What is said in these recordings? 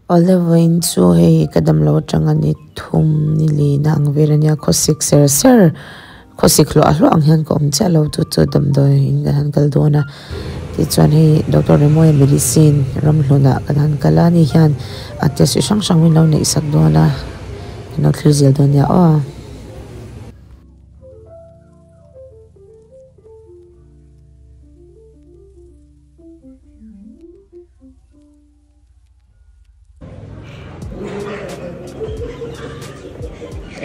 Awle vawiin chu hei ka damlo atanga ni thum ni lina ang vel ania khawsik ser ser khawsik hluah hluah ang hian ka awm chiah lo chu chu damdawiin kan han kal dawn a tichuan hei doctor Remawia medicine ramhlunah kan han kal a ani hian a test chi hrang hrang min lo neih sak dawn a kan lo thlir zel dawn nia aw.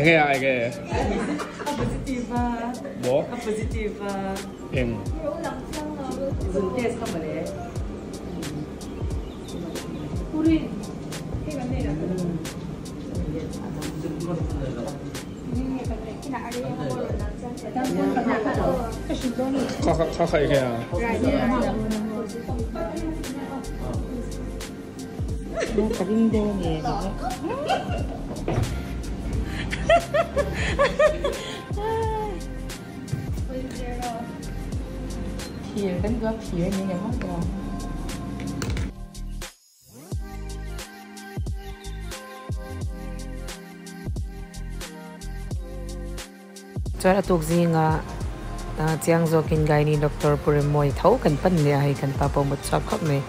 Enge a enge? A positive a. Maw? A positive a. Eng? Zun test kha mawle. Purin. Kha kha kha enge a? Ka ring dawn e Thir kan duh a thir ni ngei mawk lo. Chuan a tuk zingah chiang zawkin gynae doctor Pu Remawi tho kan pan leh a, hei kan pa pawh mut chhuak khawp mai.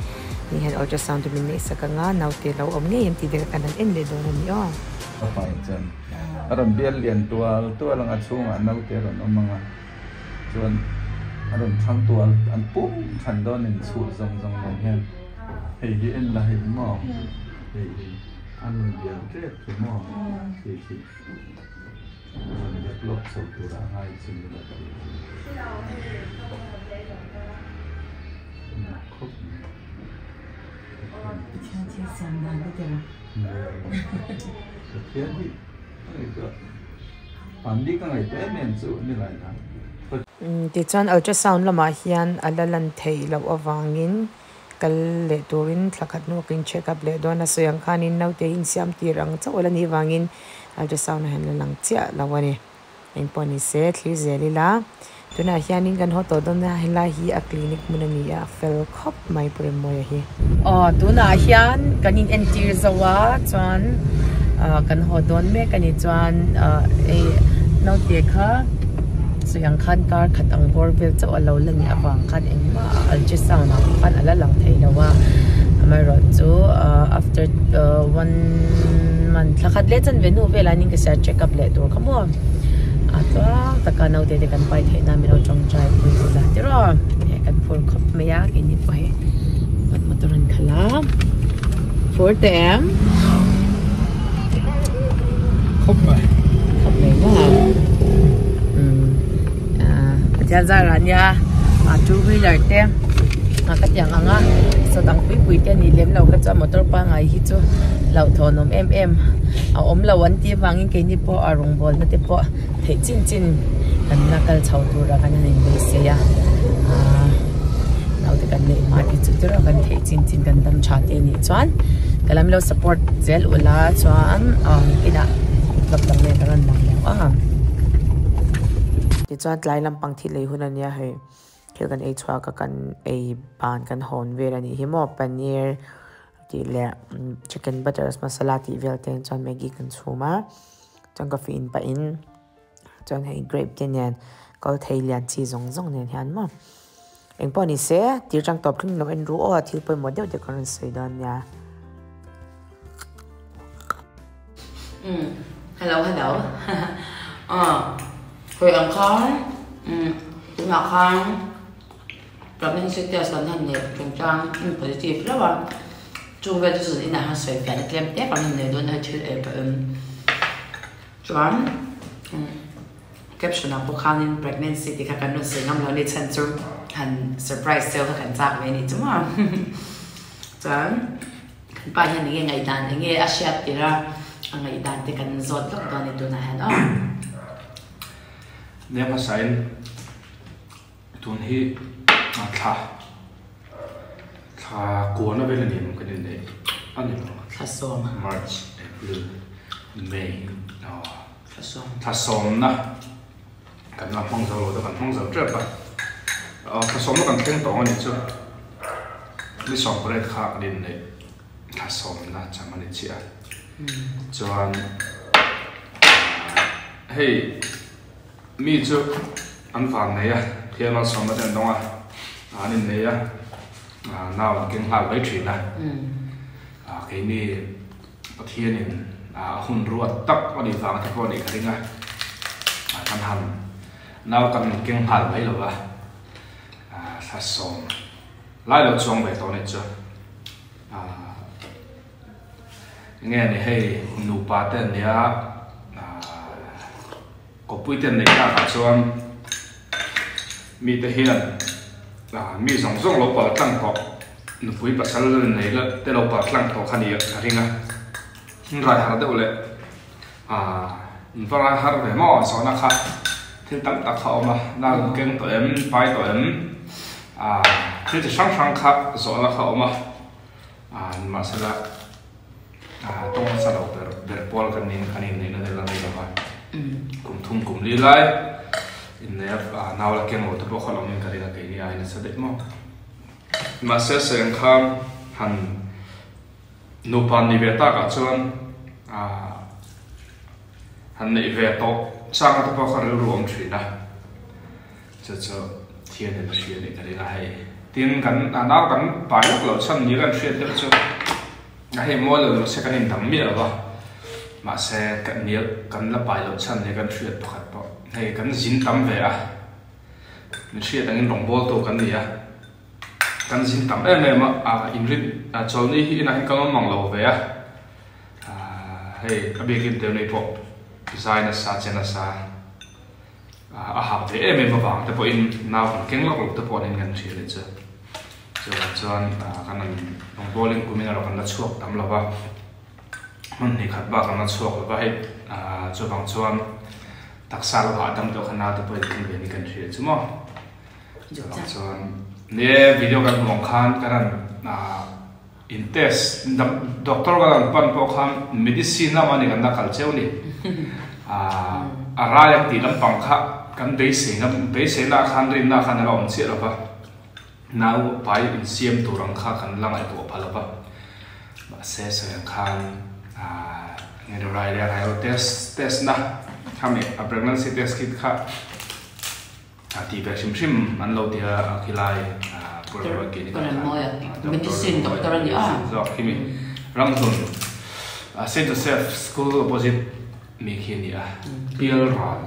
Ni hian ultrasound chu min neih sak ang a, naute lo awm ngei em tih te kha kan han en leh dawn a ni aw. Ka hmai chuan a rawn bial lian tual tual ang a, chhungah naute a rawn awm ang a, chuan a rawn thang tual an pum than dawn in chhut zawng zawng nen hian hei hi en la hei maw hei hi an rawn bial tep khi maw hei khi. Rawn develop chho tura a ngai chin ila ka ti. Nak khawp mai. Pathian thil siam dan te tira. Pathian hi a ngaihtuah an bik a ngaihtuah em em chu ni lai dan. Tichuan ultrasound lamah hian a la lan theih loh avangin Kal leh turin thla khat hnuah ka in check up leh dawn a, sawi ang khanin naute hi insiam tir ang chauh ala nih vangin ultrasound ah hian la lang chiah lo a ni. Engpawh ni se thlir zel ila tunah hianin kan haw tawh dawn a, helai hi a clinic hmun a ni a, a fel khawp mai Pu Remmawia hi. Aw tunah hian kan in entir zo a chuan kan haw dawn mek a ni chuan hei naute kha Sawi ang khan kar khat ang bawr vel chauh a lo la nih avang khan engmah a ultrasound ah khan a la lang thei lo a amaherawh chu after one month thla khat leh chanve hnu velah hian ka hria check up leh tur kha maw a tluang taka naute te kan pai theih nan min lo tawngtai pui ula tiraw hei kan phur khawp mai a keini pawh hei motor an khalh a phur teh em. Khawp mai. Khawp mai maw. Umm Pathian zarah nia two wheeler te a ka tiang ang a saw dang pui pui te a nih lem lo kha chuan motor pangngai hi chu hlauhthawn awm em em a awm lo an tih avangin keini pawh a rawngbawlna te pawh theih chin chin kan la kal chho tura kan han inbeisei a ahh naute kan neih hma te chu tiraw kan theih chin chin kan dam tha te anih chuan ka lam lo support zel ula chuan inah vlog dang nen ka rawn lang leh ang. Tichuan tlai lampang thil ei hun ania hei thil kan ei chhuak a kan ei ban kan hawn vel anih hi maw paneer tih leh chicken butter masala tih vel te chuan maggi kan chhum a. Chuan coffee in pah in chuan hei grape te nen kal thei lian chi zawng zawng nen hian maw engpawh ni se tir tang tawp thleng lo en ru aw thil pawimawh deuh deuh kan rawn sawi dawn nia. Umm hello hello aw hawi ang khan umm tunah khan pregnancy test kan han neih chungchang positive hlauh a. Chung vel chu zan inah hian sawi fiahna tlem tek ang in nei dawn a thil ei pah in chuan caption ah pawh khanin pregnancy tih kha kan rawn sawi ngam lo a ni chhan chu han surprise deuh kha kan chak ve a ni chu maw chuan kan pa hian enge ngaihdan enge a hriat tir a a ngaihdan te kan zawt vak dawn a ni tunah hian aw. Nia hmasain. Tun hi thla thla kuana vel a ni em kan inneih a ni lo. Thla sawm. March, April, May aw thla sawm. Thla sawmna kan la hmang zo lo te kan hmang zo tep a. Aw thla sawmna kan thleng tawng a nih chu. Ni sawm pariat kha kan inneih. Thla sawmna cham a ni chiah a. Chuan hei mi chu an van nei a, thiam an sawmna te an dawng a, an innei a, nau an keng nghal mai thin a. Keini Pathianin a hun ruat tak a nih vang te pawh a nih ka ring a, kan han nau kan keng nghal mai lo va, thla sawm lai lo chuang ve tawh a nih chu. Nge ni hei nupa te an nia kawppui te an neih tlakah chuan mite hian mi zawng zawng lo pal tlang tawh nupui pasal nei la te lo pal tlang tawh kha nia ka ring a in rai har deuh leh in va rai har ve maw zawhna kha thil tam tak kha a awm a nau keng tawh em pai tawh em thil chi hrang hrang kha zawhna kha a awm a. Nimahsela, tawng nasa lo ber ber pawl kan nih kan inneihna vel a ni lo va, kum thum kum li lai inneih a nau la keng lo te pawh kha lo awmin ka ring a, keini aiin nasa daih maw. Nimahse seng khan han nupa ni ve takah chuan han neih ve tawh changa te pawh kha rilru a awm thin a. Chu chu thian in a hria nih ka ring a hei. Tin kan a nau kan pai lawk loh chhan ni kan hriat deuh chu a hei mawi lo lo se kan indang miah lo va mahse kan nial kan la pai loh chhan ni kan hriat pakhat pawh hei kan zin tam ve a min hriat angin rawngbawl tu kan ni a kan zin tam em em a a inrin chawlni hi inah hian kan awm mang lo ve a hei a bikin teu nei pawh zai nasa che nasa. A hak ve em em avang te pawhin nau kan keng lawk lawk te pawh niin kan hria leh chu. Chuvang chuan kan han rawngbawl in kumin erawh kan la chhuak tam lo va, hmun hnih khat bak kan la chhuak lo va hei chuvang chuan taksa lo hahdam deuh kha nau te pawhin keng ve ni kan hria chu maw. Chuvang chuan ni e video kan hmuh ang khan kan han in test doctor kan han pan pawh khan medicine lama ni kan la kal cheu ni a rai ang tih lampang kha kan beisei na beisei na khan rinna khan a la awm chiah lova nau pai insiam tur ang kha kan la ngaihtuah pha lova mahse sawi ang khan nge rai leh rai lo test test na khami a pregnancy test kit kha A ti ve hrim hrim an lo ti a khilai Pu Remruat Kini kha khan Medicine doctor a ni a. Zawk khi mi Ramhlun Saint Joseph School opposite mi khi a ni a Pial ral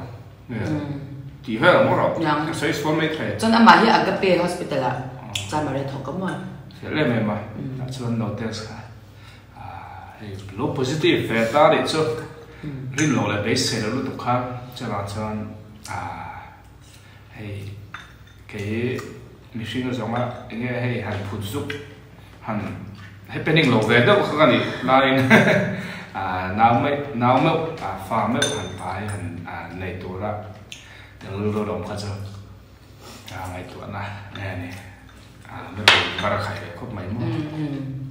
tih vel ang rawh ka sawi sual mai thei. Chuan amah hi Agape Hospital ah Chamare a thawk a maw? Fel em em a tah chuan no test kha hei lo positive ve ta nih chu rin loh leh beisei loh lutuk kha chuvang chuan hei kei mihring a zawnga enge hei han phut zuk han happening lo ve deuh kha ka nih laiin nau mai nau meuh fa meuh han pai han nei tura rilru lo awm kha chu ngaihtuahna nge ni. Bar a khai ve khawp mai maw?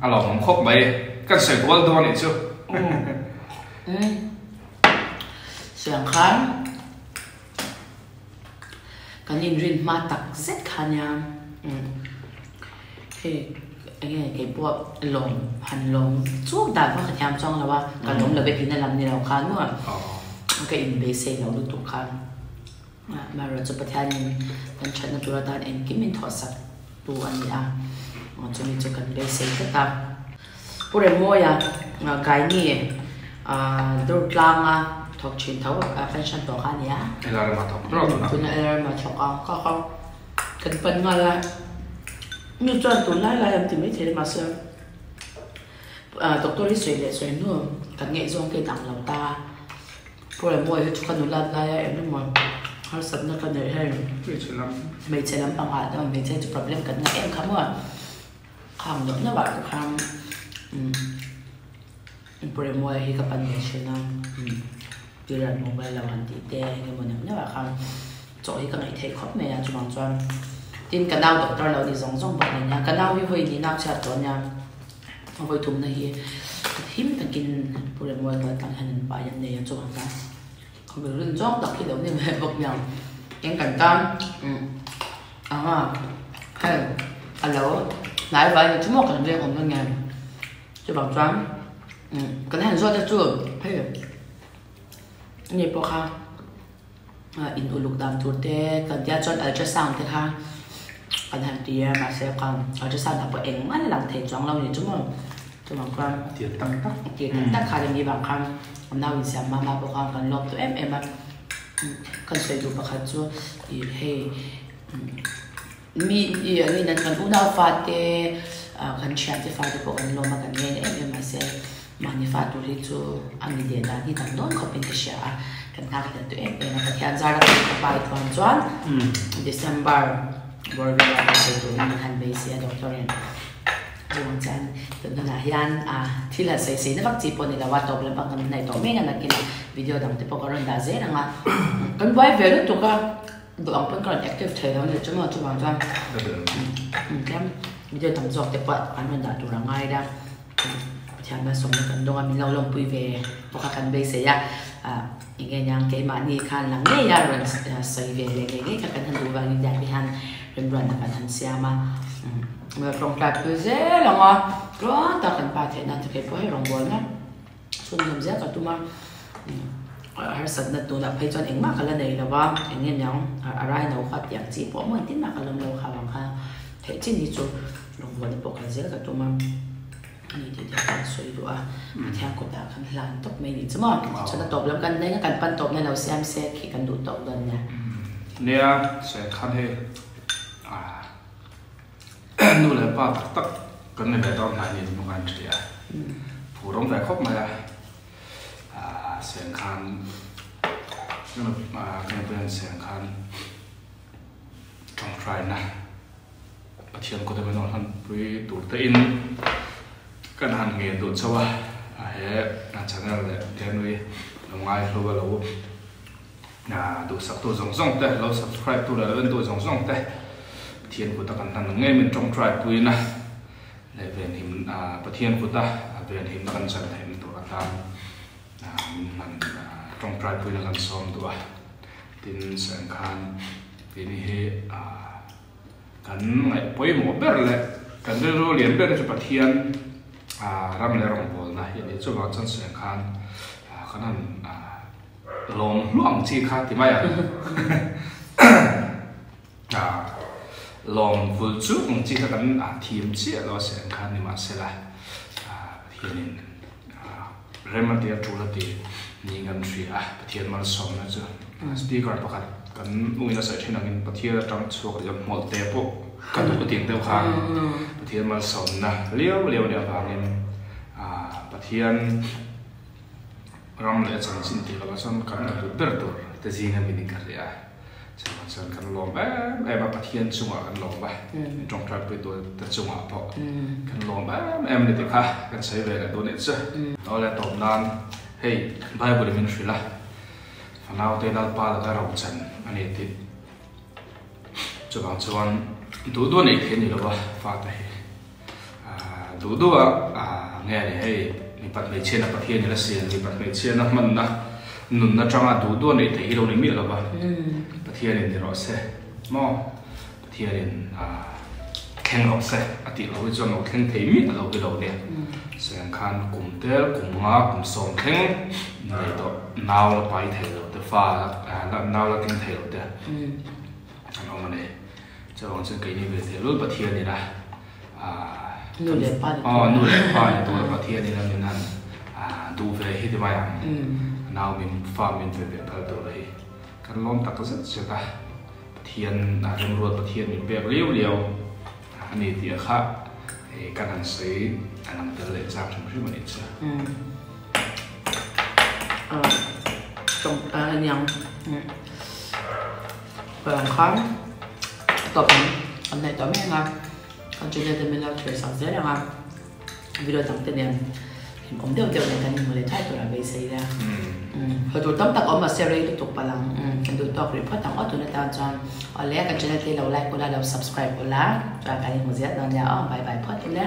A lawmawm khawp mai. Kan sawi kual dawn anih chu. Siang khan kan inrin hma tak zet kha nia hei enge kei pawh lawm han lawm chuk dan pawh ka thiam chuang lo a, ka lawm lo ve tihna lam ni lo khan maw ka inbeisei lo lutuk khan. Amaherawhchu chu Pathianin kan thatna tur atan engkim min thawhsak tu a ni a, chumi chu kan beisei tlat a. Pu Remawia Gaini Durtlanga thawk thin tho a pension tawh kha a ni a. LRM a thawk tawh tuna. Tuna LRM a thawk a, ka kha kan pan nghal a, mi chuan tunlai lai an ti maithei mahse doctor hi sawi leh sawi hnu kan ngaihzawng te dang lo ta. Pu Remawi hi chu ka nulat laia eng emaw harsatna ka neih hei hmeichhe lampangah te hmeichhe chu problem kan ngah em kha maw khang deuh deuh ah te khan Pu Remawi hi ka pan ve thin a period mobile lo han tih te eng emaw neuh neuh ah khan chaw hi ka ngaih theih khawp mai a chuvang chuan tin ka nau doctor lo ni zawng zawng bawk nen nia ka nau hi vawi ni nau chhiat tawh ania. A vawi thumna hi him takin Pu Remruat kal tlang hian an pai an nei a chuang ta. Khawvel rin zawng tak hi lo ni mai bawk nia. Eng kan tan anga hei a lo hnai vai ni chu maw kan veng awm na nge. Chuvang chuan kan han zawt a chu hei ani pawh kha in uluk dan tur te kan tia chuan ultrasound te kha kan han ti a mahse khan ultrasound ah pawh engmah la lang thei chuang lo ni chu maw chuvang chuan a tir tak tak a tir tak tak kha ni vang khan an nau insiam mama pawh khan kan lawm tawh em em a kan sawi duh pakhat chu ih hei Mi i an in kan unau fate kan thiante fate pawh kan lawm a kan ngen em em mahse mahni fa tur hi chu a mi leh dan hi dang dawn khawp in ka hria a kan nghak hlel tawh em em a Pathian zar a kan ka pai thuan chuan December bawr velah kan sawi turin min han beisei a doctor in chuang chuan tun hunah hian thil han sawi sei na vak chi pawh ni lo a tawp lampang kan hnaih tawh mek a nakinah video dang te pawh ka rawn dah zel ang a kan buai ve lutuk a. Duh ang pawn ka rawn active thei lo ni chu maw chuvang chuan tlem video tam zawk te pawh an rawn dah tur a ngai la Pathian malsawmna kan dawng a min lo lawmpui ve bawk a kan beisei a eng nge niang keimahni khan lang ngei a rawn sawi ve leh ngei ngei kha kan han duh vangin tiang te hian remruatna kan han siam a tawngtai pui zel ang a tluang tak kan pa theih nan te keipawh hei rawngbawlna Chhunzawm zel ka tum a, harsatna tunah phei chuan engmah ka la nei lo a, eng nge niang a rai no kha tiang chi pawh maw engtin mah ka lawm lo kha vang kha theih chin hi chu rawngbawlna pawh kal zel ka tum a, ani tih te khan sawi duh a, Pathian kutah khan hlan tawp mai ni chu maw, chhan a tawp lam kan nei a kan pan tawpna lo siam se khi kan duh tawk dawn nia. Nia, Sengkhan hei Nu leh pa tak tak kan ni ve dawn hnai niin bawk a an ṭhi a, phur awm ve khawp mai a, Sengkhan ka nupui hian Sengkhan ṭawngṭaina Pathian kut a min awh hlanpui tur te in kan han ngen duh chauh a, he channel leh Tenui lo ngaihlu a lo Duhsaktu zawng zawng te, lo subscribe tu leh lo entu zawng zawng te Pathian kuta kan hlan ngei min tawngtai puina leh venhim Pathian kuta venhimna kan chan theihna tur atan min hlan tawngtai puina kan sawm duh a. Tin, Sengkhan tini hi kan ngaih pawimawh ber leh kan rilru lian ber chu Pathian ram leh rawngbawlna hi a ni. Chuvang chuan Sengkhan kan han Lawm hluah ang chi kha ti mai ang. Lawm vul chu ang chi kha kan thim chiah lo a se ang kha ni mahsela Pathianin rem a ti a tul a ti niin kan hria a, Pathian malsawmna chu speaker pakhat kan uin a sawi thin angin Pathian atang chhuak leh hmawlh te pawh ka duh a tih ang deuh khan Pathian malsawmna liau liau a nih avangin Pathian Ram leh chanchin tih lovah chuan kan la hlut ber tur te zinga min in ka hria a, chuvang chuan kan lawm em em a, Pathian chungah kan lawm a, min tawngtai pui tur te chungah pawh kan lawm em em a ni tih kha kan sawi ve leh dawn anih chu. Aw le tawp nan hei Bible in min hrilh a, fanaute Lalpa laka rochan a ni tih chuvang chuan duh duh a neih theih a ni lo va fate hi. Duh duh a nge ni hei mipat hmeichhiana Pathian in a siam mipat hmeichhiana hmanna nunna tanga duh duh a neih theih hi lo ni miah lo va Pathian in ni rawh se maw Pathian in thleng rawh se a tih loh hi chuan lo thleng thei miah lo hi lo nia sawi ang khan kum tel kum nga kum sawm thleng nei tawh nau la pai thei lo te fa la nau la keng thei lo te an awm a ni. Chuvang chuan keini ve thei lul Pathian ina Nu leh pa ni tur Nu leh pa ni tur Pathian ina min han duh ve hi ti mai ang. Nau min fa min ve ve phal tur hi kan lawm tak zet zet a. Pathian remruat Pathian min pek liau liau a ni tih a kha kan han sawi a lang tel leh chak hrim hrim a nih chu. Tawng aniang. Palang khan tawp ang an nei tawh mek a, kan channel te min lo thlir sak zel ang a, video dang te nen hlimawm deuh deuh nen kan inhmu leh thai tur a beisei ila. Haw tur tam tak awm mahse rei lutuk palang kan duh tawk rih phawt ang aw tun atan chuan awle kan channel te lo like ula lo subscribe ula chuan kan inhmu zel dawn nia aw bye bye phawt ule.